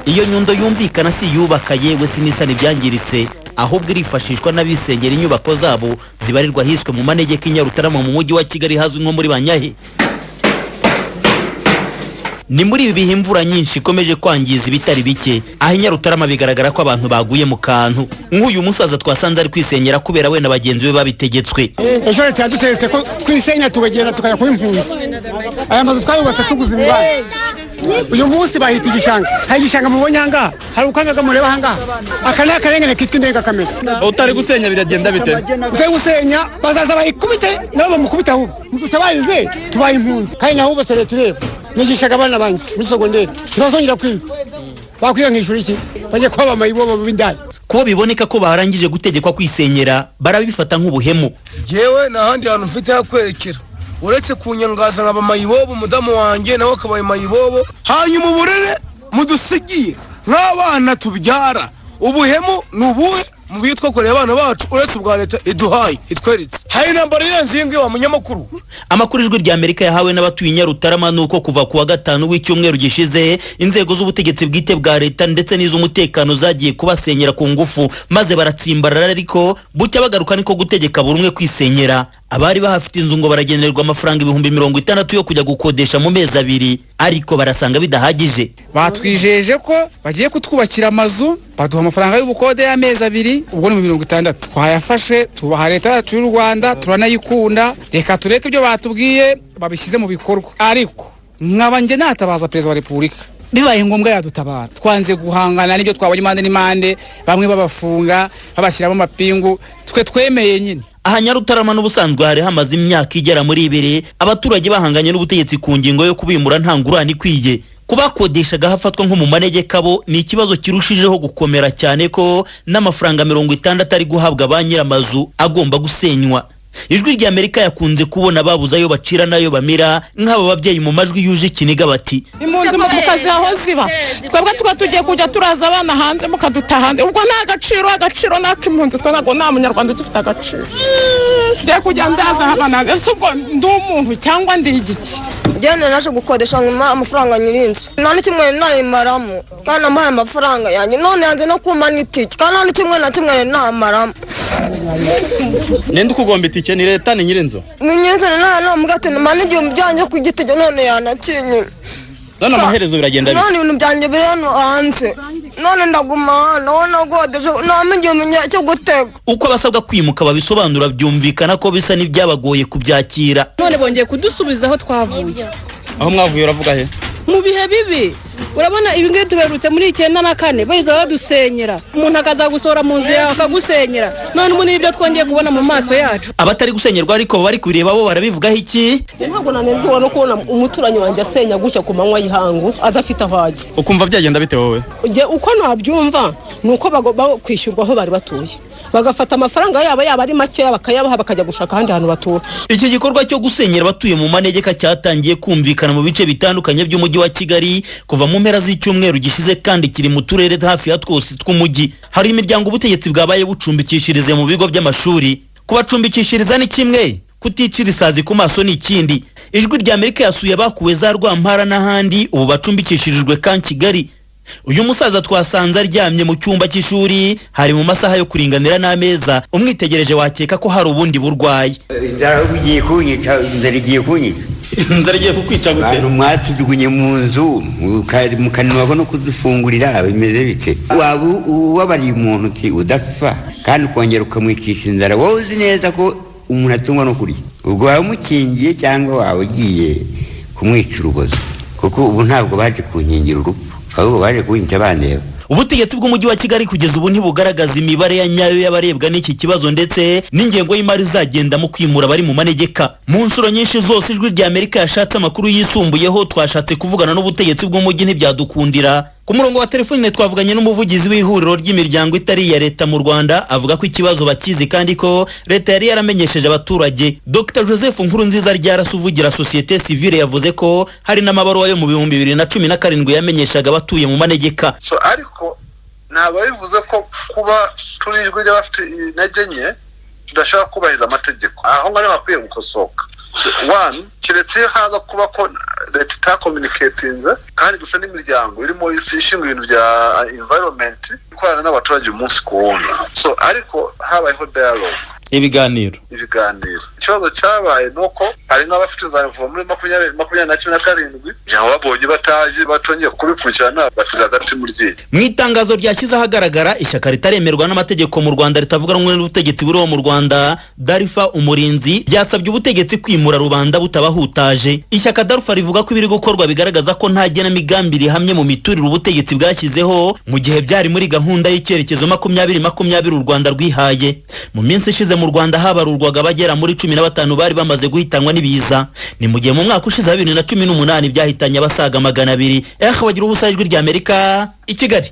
Iyo nyundo yumvikana si iyubaka, yewe si n'isana ibyangiritse, ahubwo irifashishwa n'abisengera inyubako zabo zibarirwa ahiswe mu manegeka i Nyarutarama mu Mujyi wa Kigali, hazwi nko muri Banyahe. Ni muri ibi bihe imvura nyinshi ikomeje kwangiza ibitari bike aho i Nyarutarama. Bigaragara ko abantu baguye mu kantu, nk'uyu musaza twasanze ari kwisenyera kubera we na bagenzi be babitegetswe. Ejo leta yadutegetse ko twisenya, tukagenda tukajya kuba impunzi. Aya mazu twayubatse tuguze ibibanza, uyu munsi bahita igishanga. Hari igishanga mubonye ahangaha? Hari ukangaga mureba ahangaha? Aka ni akarengane kitwa indengakamere. Utari gusenya biragenda bite? Utari gusenya bazaza bayikubite, nabo bamukubite. Ahubwo mudutabarize, tubaye impunzi kandi naho hubatse leta ireba. Nigishaga abana banjye muri sogonderi, ntibazongera kwiga. Bakwiga nkishura iki? Bajye kuba bamayibobo b'indaya. Kuba biboneka ko barangije gutegekwa kwisenyera, barabifata nk'ubuhemu. Jewe nta handi hantu mfite hakwerekera uretse kunyangaza nkaba mayibobo, umudamu wanjye nawe akaba mayibobo. Hanyuma uburere mudusigiye nk'abana tubyara, ubuhemu ni ubuhe mu byo twakoreye abana bacu uretse ubwa leta iduhaye itweretse? Hari intambara irenze iyi ngiyi, wa munyamakuru? Amakuru Ijwi rya Amerika yahawe n'abatuye i Nyarutarama ni uko kuva ku wa gatanu w'icyumweru gishize, inzego z'ubutegetsi bwite bwa leta ndetse n'iz'umutekano zagiye kubasenyera ku ngufu, maze baratsimbarara, ariko bucya bagaruka, niko gutegeka buri umwe kwisenyera. Abari bahafite inzu ngo baragenerwa amafaranga 60,000 yo kujya gukodesha mu mezi 2, ariko barasanga bidahagije. Batwijeje ko bagiye kutwubakira amazu, baduha amafaranga y'ubukode y'amezi 2, ubwo ni mu 60. Twayafashe tubaha leta yacu y'u Rwanda, turanayikunda. Reka tureke ibyo batubwiye babishyize mu bikorwa, ariko nkaba njye natabaza Perezida wa Repubulika, bibaye ngombwa yadutabara. Twanze guhangana n'ibyo twabonye impande n'impande, bamwe babafunga, babashyiramo amapingu. Twe twemeye nyine. Aha Nyarutarama n'ubusanzwe hari hamaze imyaka igera muri 2 abaturage bahanganye n'ubutegetsi ku ngingo yo kubimura nta ngurane ikwiye. Kubakodeshaga hafatwa nko mu manegeka bo ni ikibazo kirushijeho gukomera, cyane ko n'amafaranga 60 ari guhabwa ba nyir'amazu agomba gusenywa. Ijwi rya Amerika yakunze kubona babuze ayo bacira n'ayo bamira, nk'aba babyeyi mu majwi yuje ikiniga bati: "Impunzi mu kazi aho ziba, twebwe tuba tugiye kujya turaza abana hanze, mukaduta hanze. Ubwo nta gaciro, agaciro ni ak'impunzi. Twe ntabwo, nta munyarwanda ugifite agaciro. Ngiye kujya ndaza abana hanze, ese ubwo ndi umuntu cyangwa ndi igiki?" Njyewe naje gukodesha, nyuma amafaranga nyirinzu nta n'ikimwe nayimaramo, kandi namuhaye amafaranga yanjye, none yanze no kumpa n'itike, kandi nta n'ikimwe na kimwe namaramo. Ninde ukugomba itike? Ni leta, ni nyirinzu? Ni nyirinzu. Nta namubwira ati mpa n'igihumbi byanjye ku giti, none yanakinyura. None amaherezo biragenda bite? None ibintu byanjye biri hano hanze, none ndaguma hano aho nagodesha, nta igihumbi cyo gutega. Uko abasabwa kwimuka babisobanura, byumvikana ko bisa n'ibyabagoye kubyakira. None bongeye kudusubiza aho twavuye. Aho mwavuye uravuga he? Mu bihe bibi. Urabona ibi ngibi tuberutse muri 94, bahita badusenyera, umuntu akaza gusohora mu nzu yawe akagusenyera. None ubu n'ibyo twongeye kubona mu maso yacu. Abatari gusenyerwa ariko bari kubireba bo barabivugaho iki? Ntabwo nanezewe no kubona umuturanyi wanjye asenya gutya ku manywa y'ihangu adafite aho ajya. Ukumva byagenda bite wowe? Njye uko nabyumva ni uko bagomba kwishyurwa aho bari batuye, bagafata amafaranga yabo, yaba ari makeya bakayabaha, bakajya gushaka ahandi hantu batura. Iki gikorwa cyo gusenyera abatuye mu manegeka cyatangiye kumvikana mu bice bitandukanye by'Umujyi wa Kigali kuva mu mpera z'icyumweru gishize, kandi kiri mu turere hafi ya twose tw'umujyi. Hari imiryango ubutegetsi bwabaye bucumbikishirize mu bigo by'amashuri. Kubacumbikishiriza ni kimwe, kuticira isazi ku maso ni ikindi. Ijwi rya Amerika yasuye abakuwe za Rwampara n'ahandi ubu bacumbikishirijwe ka Kigali. Uyu musaza twasanze aryamye mu cyumba cy'ishuri, hari mu masaha yo kuringanira n'ameza. Umwitegereje wakeka ko hari ubundi burwayi. Inzara igiye kunyica, inzara igiye kunyica. Inzara igiye kukwica gute? Abantu mwatujugunye mu nzu, mukananirwa no kudufungurira, bimeze bite? Waba ubabariye umuntu uti udapfa, kandi ukongera ukamwikisha inzara, wowe uzi neza ko umuntu atungwa no kurya. Ubwo waba umukingiye cyangwa waba ugiye kumwica urubozo? Kuko ubu ntabwo baje kunkingira urupfu, ahubwo baje kunyica bandeba. Ubutegetsi bw'Umujyi wa Kigali kugeza ubu ntibugaragaza imibare ya nyayo y'abarebwa n'iki kibazo ndetse n'ingengo y'imari izagenda mu kwimura abari mu manegeka. Mu nshuro nyinshi zose Ijwi rya Amerika yashatse amakuru yisumbuyeho, twashatse kuvugana n'ubutegetsi bw'umujyi ntibyadukundira. Ku murongo wa telefone twavuganye n'umuvugizi w'ihuriro ry'imiryango itari iya leta mu Rwanda, avuga ko ikibazo bakizi kandi ko leta yari yaramenyesheje abaturage. Dr Joseph Nkurunziza Ryarasa uvugira sosiyete sivile yavuze ko hari n'amabaruwa yo mu 2017 yamenyeshaga abatuye mu manegeka. So ariko ntabwo bivuze ko kuba turi ijwi ry'abafite intege nke tudashobora kubahiriza amategeko. Aho ngaho hakwiye gukosoka. One, keretse iyo haza kuba ko leta itakominiketinze, kandi gusa n'imiryango irimo isi ishinzwe ibintu bya environment ikorana n'abaturage umunsi ku wundi. So ariko habayeho dialogue. Ibiganiro. Ibiganiro. Ikibazo cyabaye ni uko hari nk'abafite inzara kuva muri makumyabiri na cumi na karindwi, aho babonye bataje, batongeye kubikurikirana, basize agati mu ryinyo. Mu itangazo ryashyize ahagaragara ishyaka ritaremerwa n'amategeko mu Rwanda, ritavuga rumwe n'ubutegetsi buriho mu Rwanda, Dalfa Umurinzi, ryasabye ubutegetsi kwimura rubanda butabahutaje. Ishyaka Dalfa rivuga ko ibiri gukorwa bigaragaza ko nta genamigambi rihamye mu miturire ubutegetsi bwashyizeho, mu gihe byari muri gahunda y'icyerekezo 2020 u Rwanda rwihaye. Mu minsi ishize mu Rwanda habarurwaga abagera muri 15 bari bamaze guhitanwa n'ibiza, ni mu gihe mu mwaka ushize wa 2018 byahitanye abasaga 200. Bagira ubusa, Ijwi ry'Amerika, i Kigali.